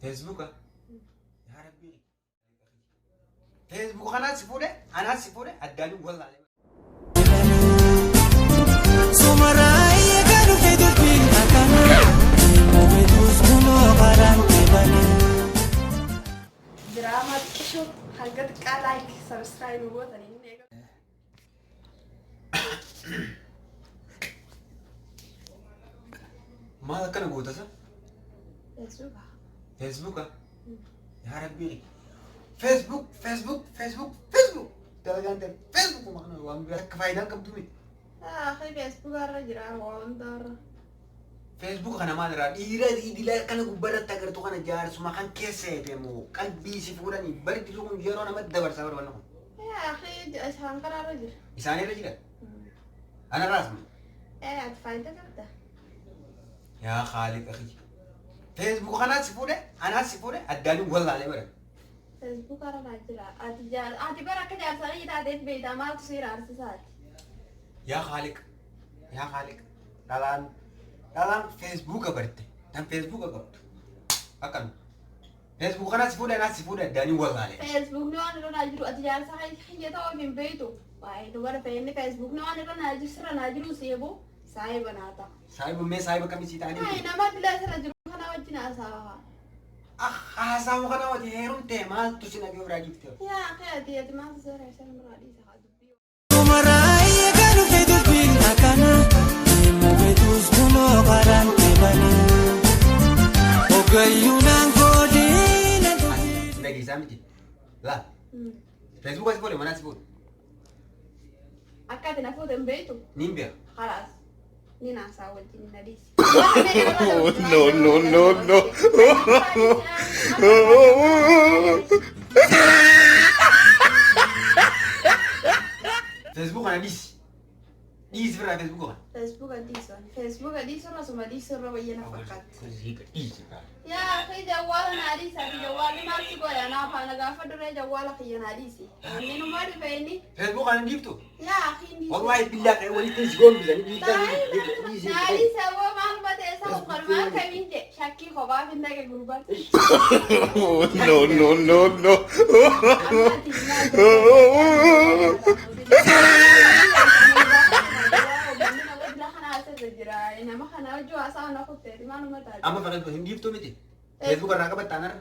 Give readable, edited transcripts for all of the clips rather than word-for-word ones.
Feesbuuka. Yaa Rabbii. Feesbuuka kanaas si fuudhe anaas si fuudhe addaan wallaalee. Diraamaa xiqqishuu hanga xiqqaa like subscribe nu gootanii inni eega. Maal akkana goota sa? Feesbuuka. Feesbuuka. Yaa Rabbii. Facebook, Facebook, Facebook, Facebook. Dalagaan ta'e Facebook kana waan biraa akka faayidaan qabdu miti. Akhi feesbuuka irra jira waa hunda irra. Facebook kana maal irraa dhiira idila kana gubbarratti agartu kana jaarsuma kan keessa eete moo qalbii si fuudhanii bari dirri kun yeroo namatti dabarsaa bara wanni kun. Yaa akhi isaan kana irra jira. Isaan irra jira. Anarraas moo. Ee ati faayidaa qabda. Yaa Khaaliqa kiyya. Facebook kanaas si fuudhe anaas si fuudhe addaan wallaalee bara. Feesbuuka irra naa jira. Ati jaar ati bara akka jaarsanii taateef beektaa maaltu siira arsisaati. Yaa Khaaliq yaa Khaaliq dhalaan dhalaan Feesbuuka barte tan Feesbuuka qabdu akkam Facebook kanaas si fuudhe anaas si fuudhe addaan wallaalee. Feesbuukni waan irra naa jiru ati jaarsa kiyya ta'uu hin beektu. Waa'ee dubara fe'inni feesbuukni waan irra naa jiru sirra naa jiru seebu saahiba naa ta'a. Saahiba mee saahiba kamii sii ta'anii? Ay nama dila sirra jiru kana wajjin haasa'aa. Ah haasa'u kana wati heerumte maaltu si nagee biraa dhiifte? Yaa akhi ati ati maaltu seera isa irraa dhiisa haa dubbii. Dhageessaa miti. Laa Facebook si fuudhe manaa si fuudhe. Akka ati na fuute hin beektu Niin beeka. khalaas ni naasaa wajjin na dhiisi. No, no, no, no. Facebook kana dhiisi. Dhiisi biraa Facebook kana. Feesbuuka dhiisan. Feesbuuka dhiisurra suma dhiisurra wayya na fakkaatti. Feesbuuka dhiisi biraa. Yaa akhi jawwaala naa dhiisi ati jawwaalli maal si godha naaf haa na gaafa duree jawwaala kiyya naa dhiisi. Inni numaa dhufe inni. Facebook kana dhiiftu. Yaa akhi inni. Wallahi billaa kan walitti si gombisanii dhiiftan dhiisi. Naa dhiisi aboo maal batee isa uffatu kamiin jedhe shakkii kophaa fin dhaqe gurbaan. No, no, no, no. Amma fakkatu hin dhiiftu miti. Facebook irraa qabattaan har'a.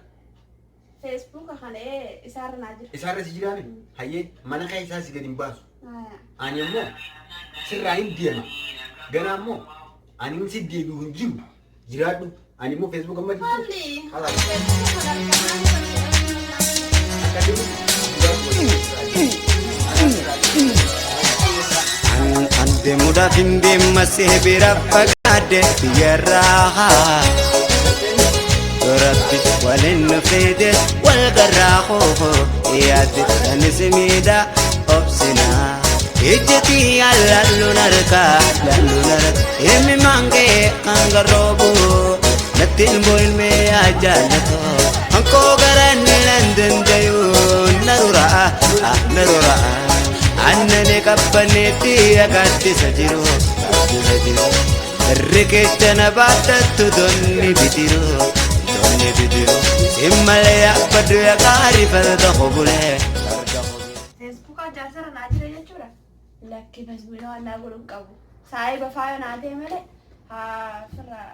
Feesbuuka kana isaarra naa jira. Isaarra si jiraame hayyee mana kee isaa si gadi hin baasu. Ani immoo sirraa hin deema. Ganaa immoo ani hin si deebi'u hin jiru. Jiraadhu. Ani immoo Facebook amma jirtu. Malli. Halaal. Akka deemu An deemuudhaaf hin deema seebira fagaadhe biyyarraa. Rabbi waliin nu fide wal garraa hoo yaadde anis miidhaa obsinaa. Ijjati laalluun harkaa laalluun harkaa himi maangee kan garoobu natti ilmoo ilmee yaa jaallatoo hankoo garaan nan dandayu naruraa naruraa annani qabbaneetti agaaddisa jiru gaaddisa jiru riqicha na baattattu donni bidiru donni bidiru simmalee yaabbadhu yaa gaarii farda hobulee farda hobulee. Feesbuuka jaarsarra naa jira jechuudha. Lakki feesbuukni waan naa godhu hin qabu. Saahiba faaya naa ta'e malee haa firraa.